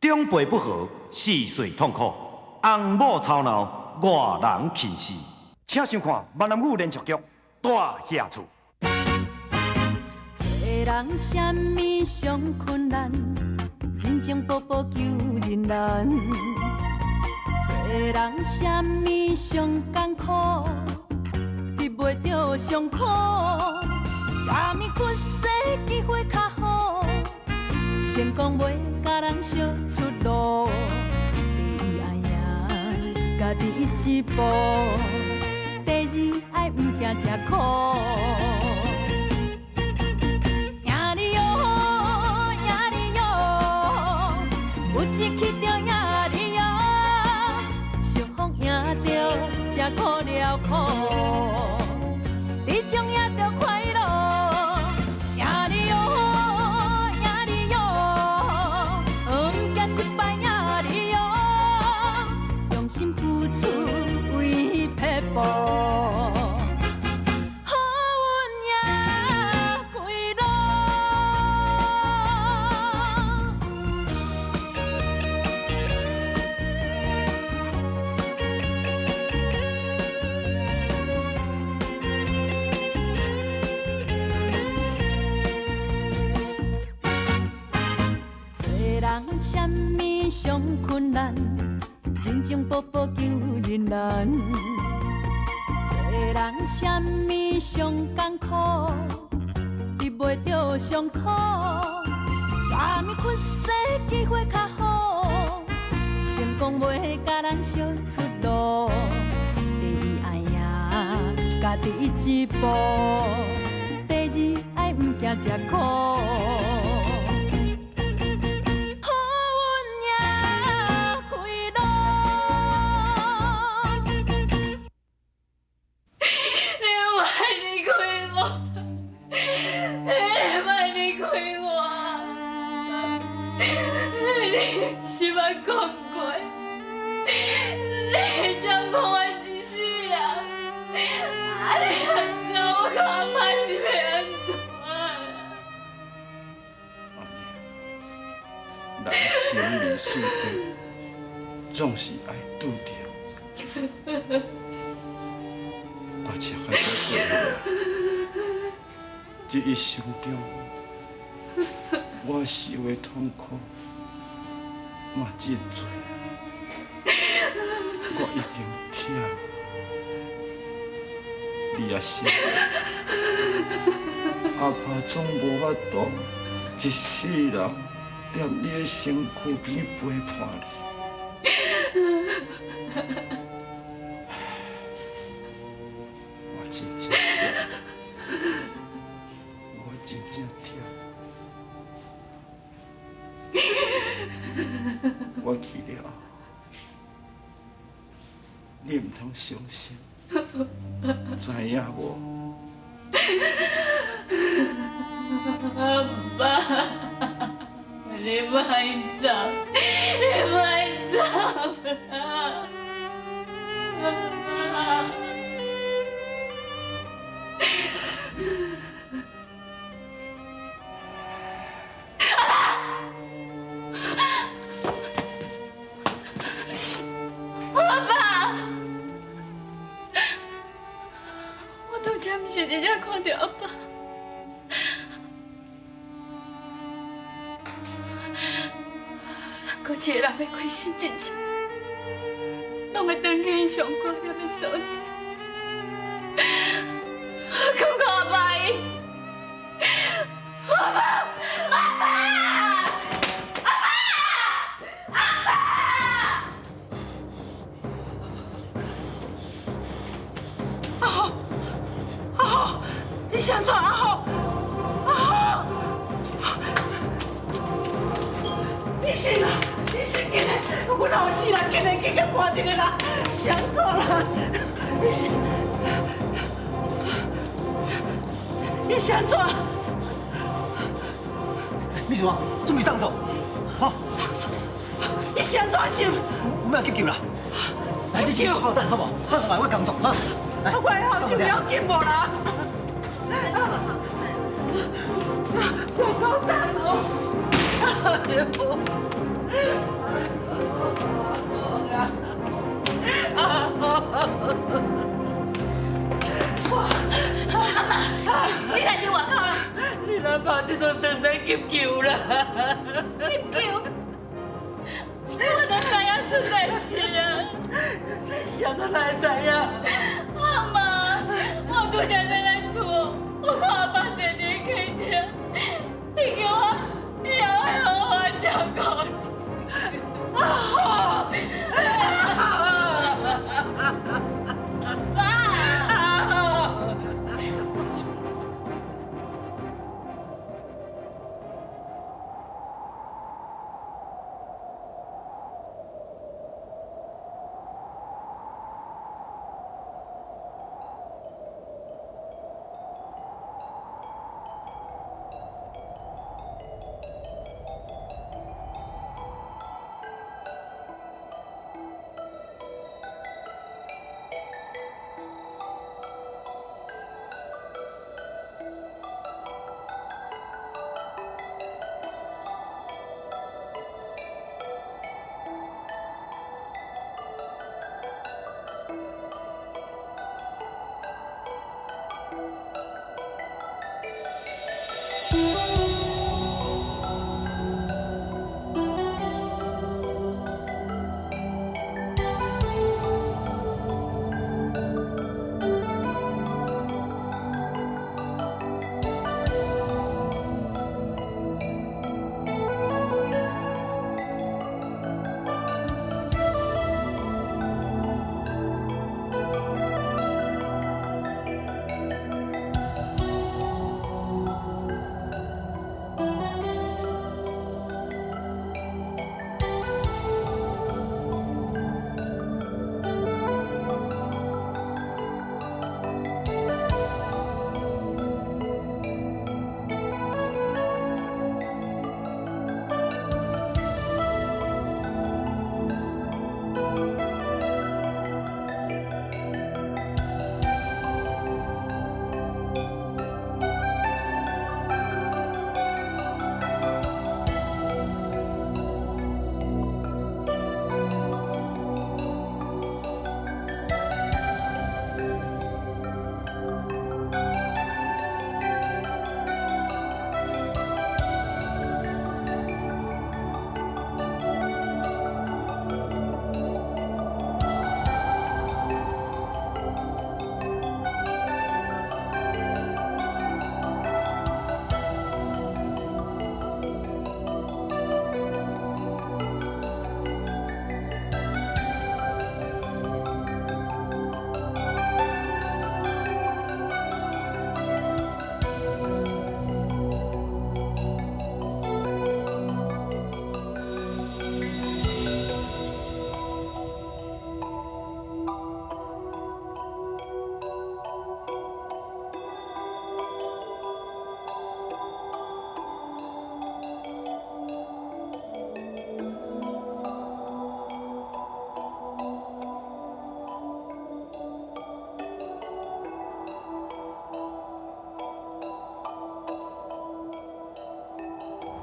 長輩不和，四歲痛苦；翁某吵鬧，外人輕視。請收看閩南語連續劇《大額厝》。做人啥物上困難？人情步步求人難。做人啥物上艱苦？得袂著上苦。啥物屈世機會較好？成功袂共人相出路。第一愛贏家己一步，第二愛毋驚食苦。贏你喲，贏你喲，有志氣就贏你喲，想風贏著才苦了苦，這種贏著快樂。贏你喲，贏你喲，毋驚失敗贏你喲，用心付出為撇步。好運贏歸路。做人啥物上困難？人情步步求人難。做人啥物上艱苦？得袂著上苦。啥物屈世機會較好？成功袂共人相出路。第一愛贏家己一步，第二愛毋驚食苦。好運贏歸路。你莫離開我，你莫離開我，你是捌講過，你會照顧我一世人，啊你按怎我共阿媽是欲按怎？阿娘，人生如四季，總是愛拄著。我才較早過去，這一生中，我受的痛苦嘛真濟，我已經忝，你也是，阿爸總無法度一世人踮你的身軀邊陪伴你。我真正忝，我真正忝。我去了後，你毋通傷心，知影無？阿爸，你莫走，你莫走啦！阿爸，阿爸，我拄才毋是佇遮看著阿爸。人閣一个人欲過身之前，攏會轉去伊上掛念的所在。我感覺阿爸伊，阿爸，阿爸，阿爸，阿爸！阿虎，阿虎，你是按怎？阿虎，阿虎，你是啦，你是緊來，阮後死啦，緊來去共看一下啦，是按怎啦？你是，你是按怎？秘書啊，準備上手。好，上手。你是按怎想？我們要急救啦！來，你先好好等，好無？來，我監督哈。來，我的後生要緊無啦？我夠膽哦！哎呦！阿妈，你来伫外口啦？你阿爸这阵转来急救啦！急救？我都知影出代志啊！你啥都哪会知影？阿妈，我拄才转来厝，我看阿爸坐伫客厅，你叫我以后爱好好照顾你。阿爸。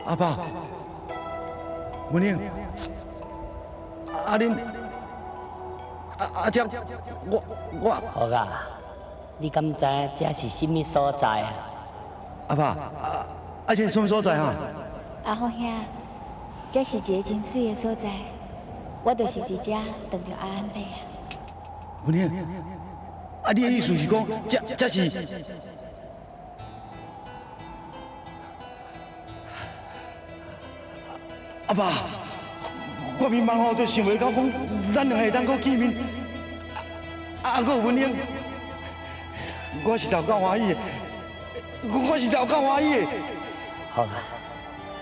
阿爸，文英，阿恁，阿阿江，我。好啊，你敢知这是啥物所在啊？阿爸，啊这是啥物所在哈？阿福兄，这是一个真媠的所在，我就是伫遮等著阿安伯啊。文英，啊你的意思是讲，这是？阿爸，我眠梦吼就想袂到讲，咱两个会当阁见面，啊，阁有文英，我实在有够欢喜的，我实在有够欢喜的。好啊，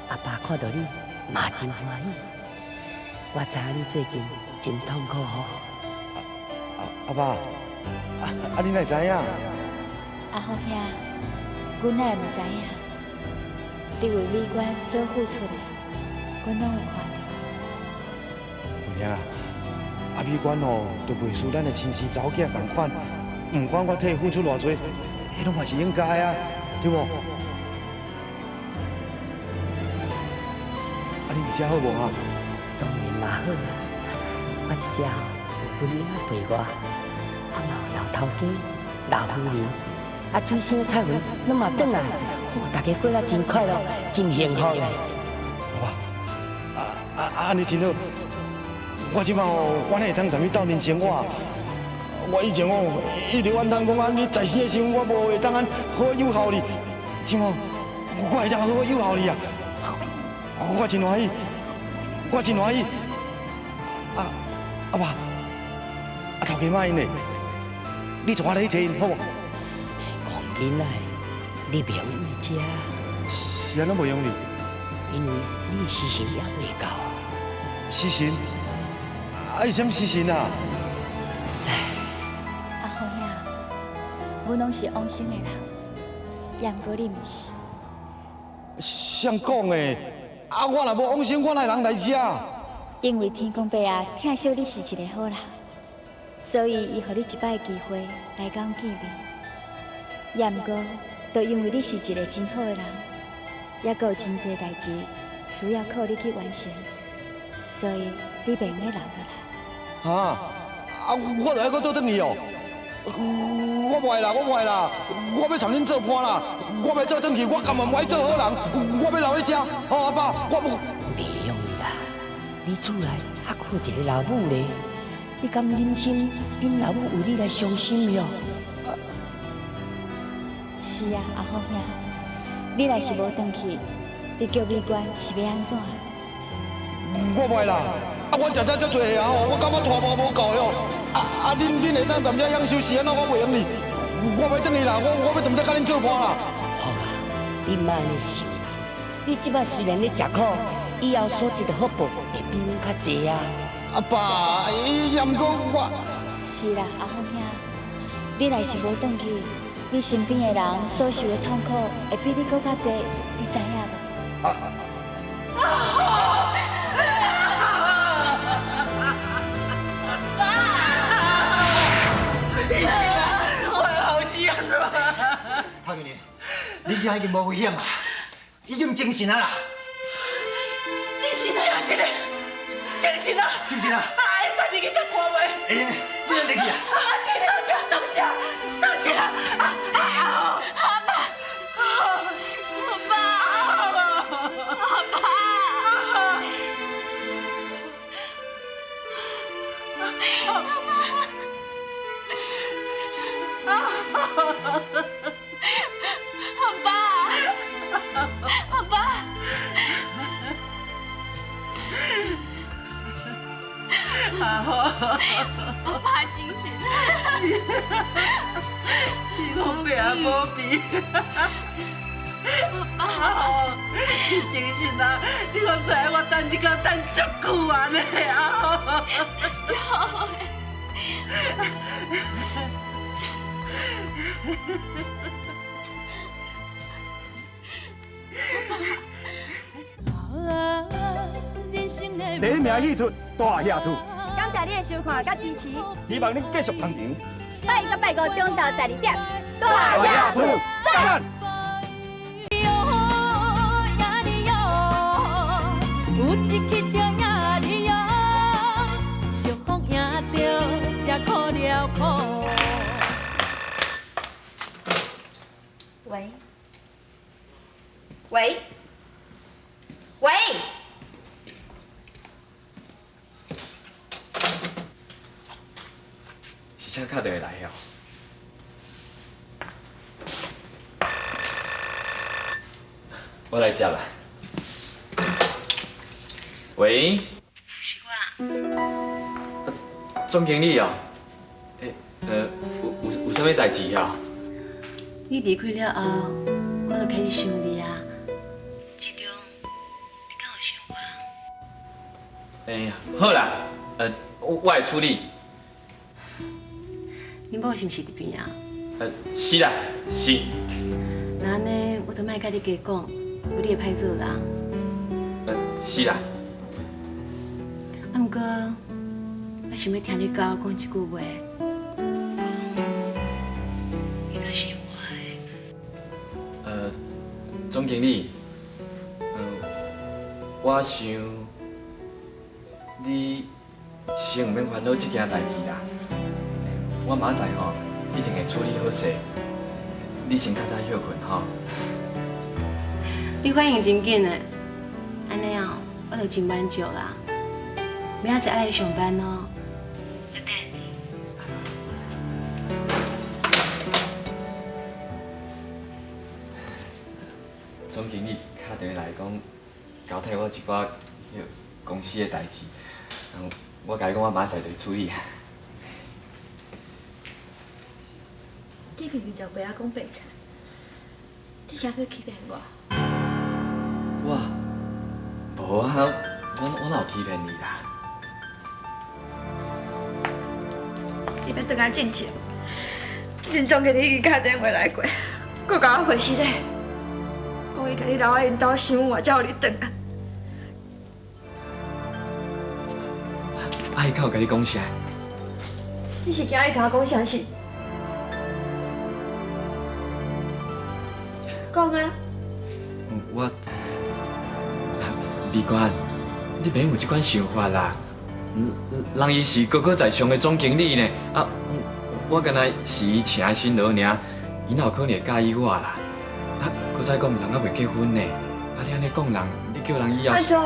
阿爸看到你嘛真欢喜。我知影你最近真痛苦吼。阿爸，啊你哪会知影？阿福兄，阮哪会毋知影？你为美娟所付出的，阮拢有看到。文英啊，阿美娟吼，就袂输咱的亲生查某囝仝款，毋管我替伊付出偌济，彼拢嘛是应该啊，对无？啊，你伫遮好无哈？當然嘛好啊，我這遮吼有文英仔陪我，啊嘛有老頭家、老夫人，啊水星、彩雲攏嘛轉來，哦，大家過得真快樂，真幸福嘞。阿爸，按呢真好。我這擺吼，我哪會通踮你鬥陣生活？我以前哦，一直怨叹講啊，你在生的時陣，我無會當按好友好你。這擺我會當好好友好你啊！我真歡喜，我真歡喜。啊，阿爸，啊頭家媽𪜶咧，你帶我來去揣𪜶好無？戇囡仔，你袂用去遮。是按怎袂用去？因為你的時辰猶未到啊。時辰？啊，伊啥物時辰啊？阿虎兄，阮攏是往生的人，也毋過你毋是。誰講的？啊，我若無往生，我哪會人來遮？因為天公伯啊，疼惜你是一个好人，所以伊予你一擺機會來佮阮見面。也毋過，就因為你是一個真好的人，猶閣有真濟代誌需要靠你去完成，所以你袂用得留落來。哈！啊，我著愛閣倒轉去哦。我袂啦，我袂啦，我欲參恁做伴啦，我欲倒轉去，我甘願無愛做好人，我欲留佇遮。好，阿爸，我無。袂用啦，你厝內還閣有一个老母咧，你敢忍心恁老母為你來傷心喲？是啊，阿虎兄，你若是無轉去，你叫美娟是欲按怎？我袂啦，啊，我食這遮濟歲啊吼，我感覺拖磨無夠喲。啊！恁會當踮遮享受，是按怎我袂用哩？我欲轉去啦，我欲踮遮佮恁做伴啦。好啊，你莫按呢想啦。你這擺雖然咧食苦，以後所得的福報會比阮較濟啊。阿爸，伊毋過我。是啦，阿虎兄，你若是無轉去，你身邊的人所受的痛苦會比你閣較濟，你知影無？啊！頭家娘，你囝已經無危險啊，已經精神啊啦！精神啊！精神啊！精神啊！精神啊！啊！會使入去佮看袂？會用，你入去啊！多謝多謝多謝啊！阿爸，阿爸，阿爸，阿爸，阿爸，阿爸精神。你讲白啊，无比。阿虎，你精神啊！你敢知影我等这工等足久啊呢？阿虎，足好的。第一名戏出大侠厝，感謝你的收看佮支持，希望恁繼續捧場。拜一佮拜五中晝12點，大俠厝讚。喂，喂，喂！是誰敲電話來哦？我來接啦。喂。是我。總經理哦。欸，有啥物代誌啊？你離開了後，我就開始想你啊。志忠，你敢有想我？欸，好啦，我會處理。你某是毋是佇邊啊？是啦，是。那按呢，我就莫佮你加講，無你會歹做人。是啦。啊，毋過，我想欲聽你佮我講一句話。你就是我的。總經理，我想，你先毋免烦恼这件代志啦。我明仔载吼一定会处理好势。你先较早歇睏吼。你反应真紧的，按呢哦，我就真满足啦。明仔载爱来上班哦。总经理敲电话来讲，交代我一寡公司的代志，我共伊讲我明仔载就会处理。你明明就袂晓讲白贼，你啥阁欺骗我？我无啊，我哪有欺骗你啦？你欲转来进前，林总经理已经敲电话来过，阁共我回信咧，讲伊共你留喺𪜶兜伤晚，才予你转来。啊，伊敢有共你讲啥？你是惊伊共我讲啥是？讲啊！我美娟，你免有这款想法啦。人伊是高高在上的总经理呢，啊，我敢若是伊请的新郎尔，伊哪有可能会佮意我啦？啊，阁再讲人犹未结婚呢，啊，你按呢讲人，你叫人以后……按怎？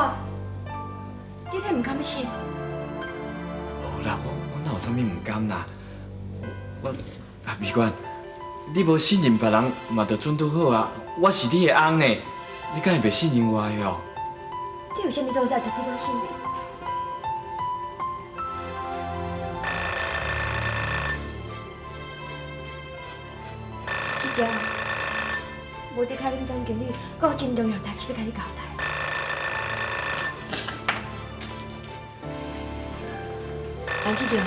你敢毋甘心？无啦，我哪有啥物毋甘啦？我啊，美娟，你无信任别人嘛，就准拄好啊。我是你的翁呢，你敢会袂信任我哟？你有啥物所在值得我信任？姐，无伫敲恁总经理，阁有真重要代志欲共你交代。陈志忠，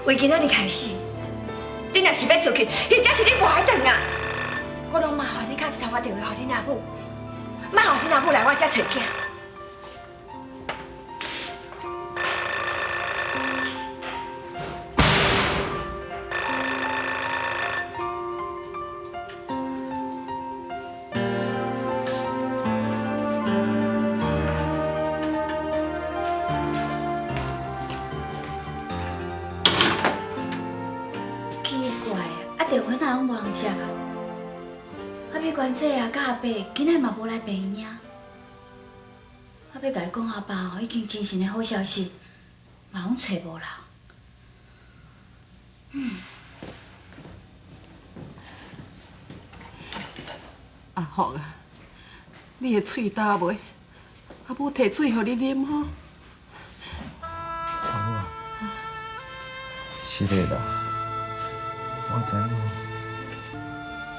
为今仔日开始，你若是欲出去，或者是你无爱转啊，我拢麻烦你敲一通仔电话予恁阿母，莫予恁阿母来我遮揣囝。电话哪拢无人接啊？啊，美娟姐啊，佮阿伯今仔嘛无来病院啊。啊，欲共伊讲阿爸吼已经精神的好消息，嘛拢揣无人。阿福啊，你的喙焦袂？阿母提水予你啉吼。阿母啊，是的啦。我知影，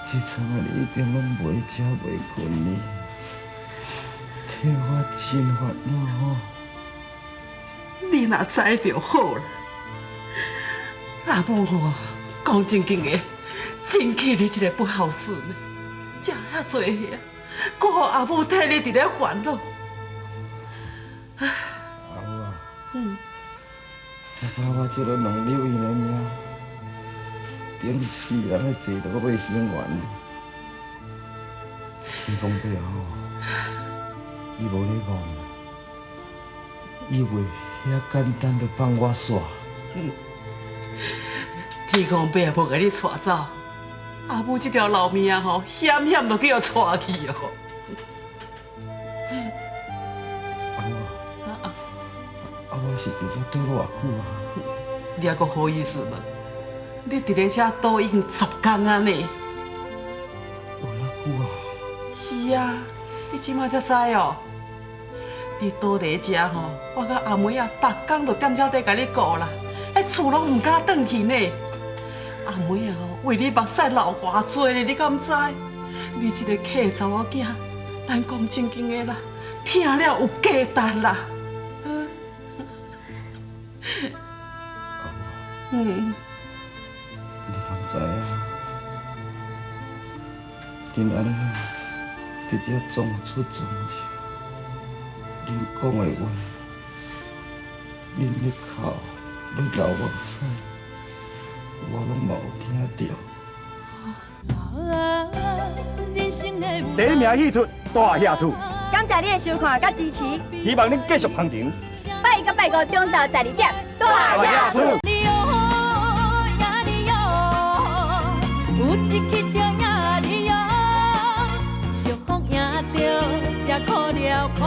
这阵啊，你一定拢袂食袂睏哩，替我真烦恼吼。你若知就好啦。阿母吼，讲正经的，真气你这个不孝子呢，食遐济遐，阁予阿母替你伫咧烦恼。阿母啊，这阵我这个两柳因的命。顶世人的济都阁欲还完哩。天公伯吼，伊无咧戆，伊袂遐简单就放我煞。天公伯也无共你带走，阿母这条老命吼，险险就去予带去哦。阿母啊，啊我是伫遮蹛偌久啊？你犹阁好意思问？你伫咧遮躲已经10工啊呢？有遐久啊？是啊，你这马才知哦。你躲伫遮吼，我佮阿妹啊，逐工就踮遮伫共你顾啦，彼厝拢毋敢转去呢。阿妹啊，为你目屎流偌济咧，你敢知？你这个客查某囝，咱讲正经的啦，听了有价值啦。嗯。你敢知影？恁按呢伫遮装出装入，恁讲的话，恁咧哭，咧流目屎，我拢嘛有听著。第一名戏出大侠厝，感謝你的收看佮支持，希望恁繼續捧場。拜一佮拜五中晝12點，大野厝。有一去就贏你喲，相逢贏著才苦了苦。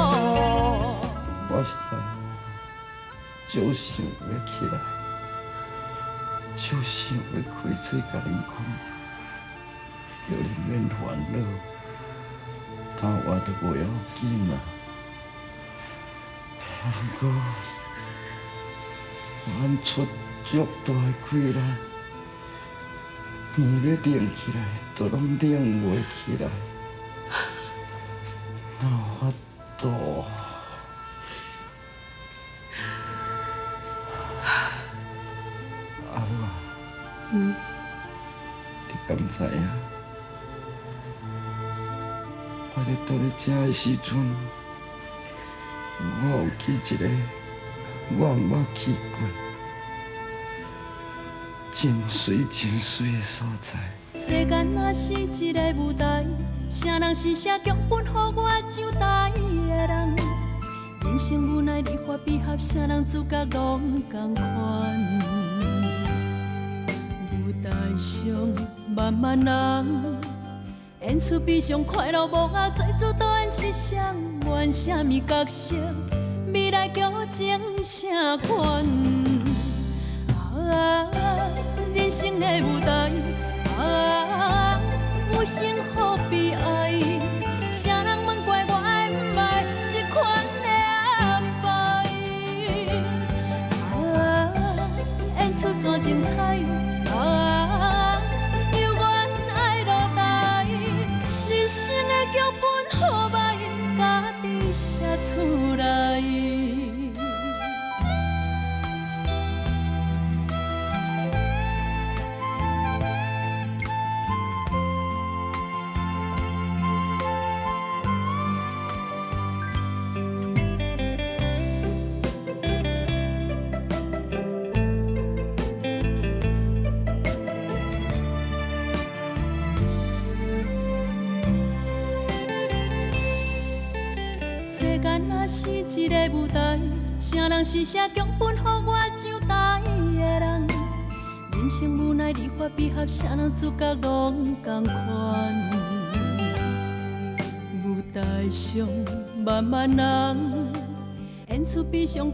我實在足想欲起來，足想欲開喙共恁講，叫恁免煩惱，但我都無要緊啊。不過，阮出足大的氣力。面欲冷起來，都攏冷袂起來，哪有法度？阿母啊，你敢知影？我咧倒咧遮的時陣，我有去一个我毋捌去過。真媠真媠的所在。世間若是一個舞台，啥人是寫劇本予我上台的人？人生無奈離合悲合，啥人主角攏仝款。舞台上萬萬人，演出悲傷快樂幕後，做主導演是誰？演啥物角色？未來劇情啥款？啊，人生的舞台，啊，有幸福悲哀，啥人問過我愛毋愛這款的安排？啊，演出怎精彩？啊，猶原愛落台，人生的劇本好歹，家己寫出來。世間若是一個舞台，啥人是寫劇本予我上台的人？人生無奈離合悲合，啥人主角攏仝款。舞台上萬萬人，演出悲傷。